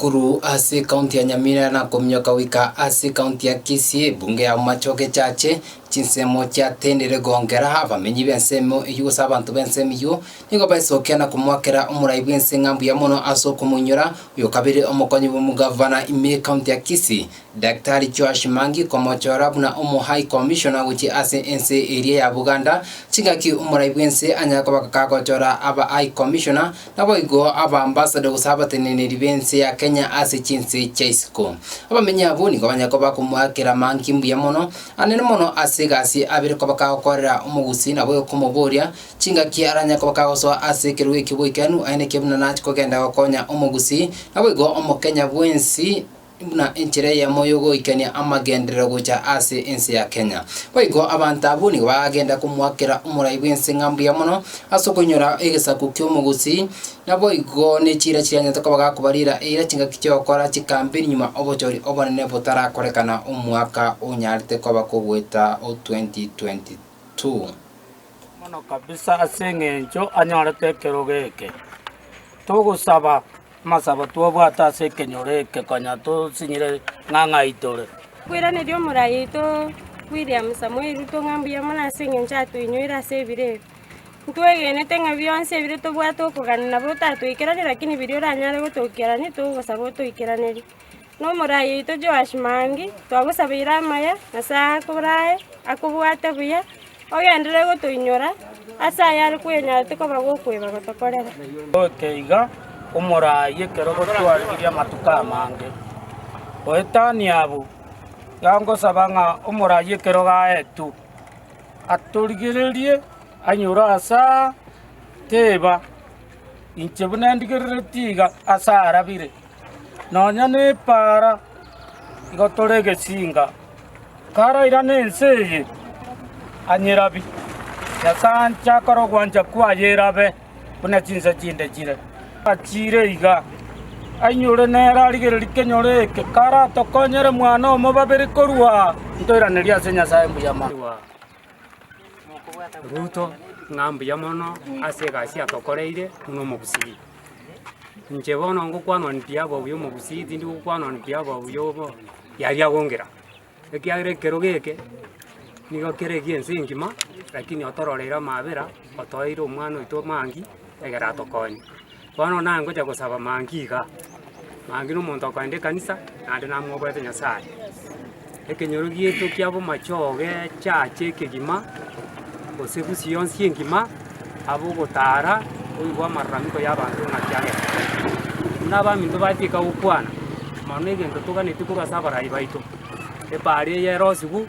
Korwa ase ekaunti ya Nyamira na kominyoka goika ase ekaunti ya Kisii, ebunge ya Bomachoge Chache, chinsemo chiatendire gongera abamenyi b'ensemo eyio gose abanto b'ensemo eyio nigo baisokia na komoakera omorai bw'ense ng'a mbuya mono ase okomoinyora oyokabere omokonyi bw'omogavana ime ekaunti ya Kisii, Daktari Joash Mangi komochora buna omo High Commissioner gochia ase ense eria ya Buganda, chingaki omorai bw'ense anyare koba kagochora aba High Commissioner Naboigo abambassador gose abateneneri b'ense ya Kenya ase chinse chia isiko. Abamenyi abwo nigo banyare koba komoakera manki mbuya mono, anene mono ase egasi abere koba kagokorera omogusii naboigo komoboria chingaki aranyare koba kagosoa ase ekerogo ekio boikeranu aeneke buna nache kogenda gokonya omogusii naboigo omokenya bwensi buna enchera eyemo y'ogoikania amagenderero gocha ase ense ya Kenya. Boigo abanto abwo nigo bagenda komoakera omorai bw'ense ng'a mbuya mono ase okoinyora egesaku ki'omogusii, naboigo ne chiira chianyarete koba gakobarira eira chingaki chi'ogokora chikampeni nyuma obochori obonene botarakorekana omwaka onyarete koba kogoeta o 2022. Mono kabisa ase eng'encho anyorete ekerogo eke. Togosaba Amasabo twabwate ase ekenyoro eke konya tosinyire ng'a ng'ai tore. Koiraneria omorai oito William Samoei Ruto ng'a mbuya mono ase eng'encho atoinyoire ase ebiro ebi. Ntwegenete ng'a bionsi ebire tobwate okogania nabo otatoikeranie lakini biria oranyare gotoikerania togosaba otoikeranerie. Na omorai oito Joash Mangi, twagosabeire amaya, Nyasae akorae, akobwate buya, ogenderere gotoinyora ase ayare kwenyarete koba gokweba gotokorera. Goika iga omoraai ekero gotwarigirie amatuko amange. Goetania abwo, iga ngosaba ng'a omoraai ekero gaetwe, atorigererie anyore ase aa teba, inche buna ndigereretie iga ase arabire. Nonya nepaara igo tore egesinga, karairane ense eye anyerabi, Nyasae anche akore ogwancha kwaye erabe buna chinse chinde chire. Achiire iga, ainyore nere arigererie kenyoro eke, karatokonyere mwana omo babere korwa aa, ntoiranerie ase Nyasae mbuya mono. Ruto, ng'a mbuya mono ase egasi atokoreire buna omogusii. Inche bono ngokwana on behalf of omogusii tindi gokwana on behalf of yobo yaria agongera, ekiagera ekerogo eke nigo kere egia ense engima, lakini otororeire amabera, otoeire omwana oito mangi, egere atokonye. Bono naye ngocha gosaba mangi igaa, mangi na omonto okoenda ekanisa, naende namwoboete Nyasaye. Ekenyoro giaito kia bomachoge chache ekegima, gose gusii yonsi engima, abe ogotara oigwe amararamiko ya abanto ng'aki agete. Buna abaminto batieka gokwana, mono egento toganetie korwa ase abarai baito, epaara eye erosigwe,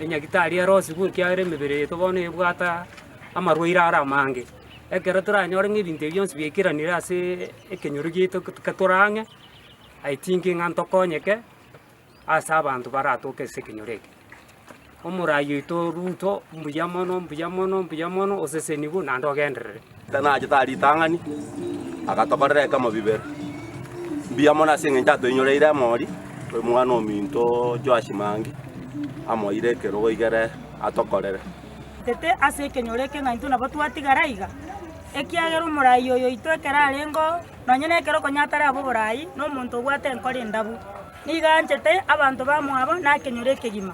enyagitari erosigwe ekiagera emebere yaito bono ebwate amarwaire are amange. Ekero toranyore ng'a ebinto ebi bionsi biaikeranire aseeee ekenyoro giaito tore ang'e, I think ng'a ntokonyeke. ase abanto baratoke ase ekenyoro eke. Omorai oito Ruto, mbuya mono, mbuya mono, mbuya mono, osesenigwe naende ogenderere. Nachete aa ritang'ani, agatokorera ekemo bibere. Mbuya mono ase eng'encho atoinyoreire emori, omwana ominto Joash Mangi, amoire ekerogo igere atokorere. Tete ase ekenyoro eke ng'a intwe nabo twatigara iga, ekiagera omorai oyo oito ekero arenge oo, nonye na ekero konya atarabe oborai, na omonto obwate enkoro endabu. Nigo anchete abanto bamwabo na ekenyoro ekegima.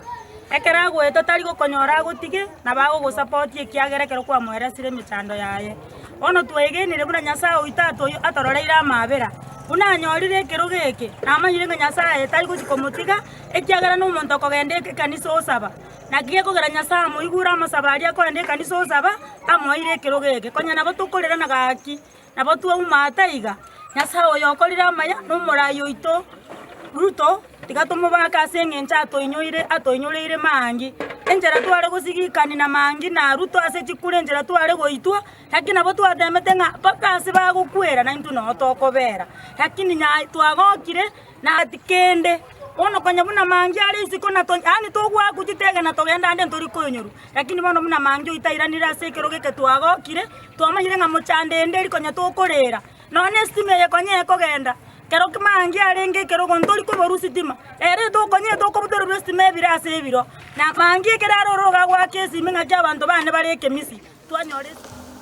Ekero agoeta tari gokonyora agotige, nabo agogosapoti ekiagera ekero kwamoeresire emechando yaye. Bono twegenire buna Nyasae oito atoyo atororeire amaabera, buna anyorire ekerogo eke, namanyire ng'a Nyasae tari gochia komotiga, ekiagera nomonto okogenda ekanisa osaba. Naki gekogera Nyasae amoigure amasabo aria akogenda ekanisa osaba, amoeire ekerogo eke. Konya nabo tokorerana gaki. Nabo twaumata iga, Nyasae oyo okorire amaya nomorai oito Ruto, tiga tomobake ase engencho atoinyoire atoinyoreire maangi. Enchera tware gosigikani na maangi na Ruto ase chikura enchera tware goitwa, lakini nabo twatemete ng'a mpaka ase bagokwera naintwe noo tokobera. Lakini nya twagokire na kende, bono konya buna maangi are isiko na to yaani togoakwa chitege na togenda ande ntori koinyorwa. Lakini bono buna maangi oito airanire ase ekerogo eke twagokire, Twamanyire ng'a mochando ende eri konya tokoreera, nonya na esitima eye konya ekogenda. Kero kimangi arenge ekerogo ntori koborwa sitima, ere tokonya etokobutorerwa esitima ebiro ase ebiro. Na mangi ekero aroro iga agoaka esimi ng'aki abanto bane bare ekemisi, twanyora esimi.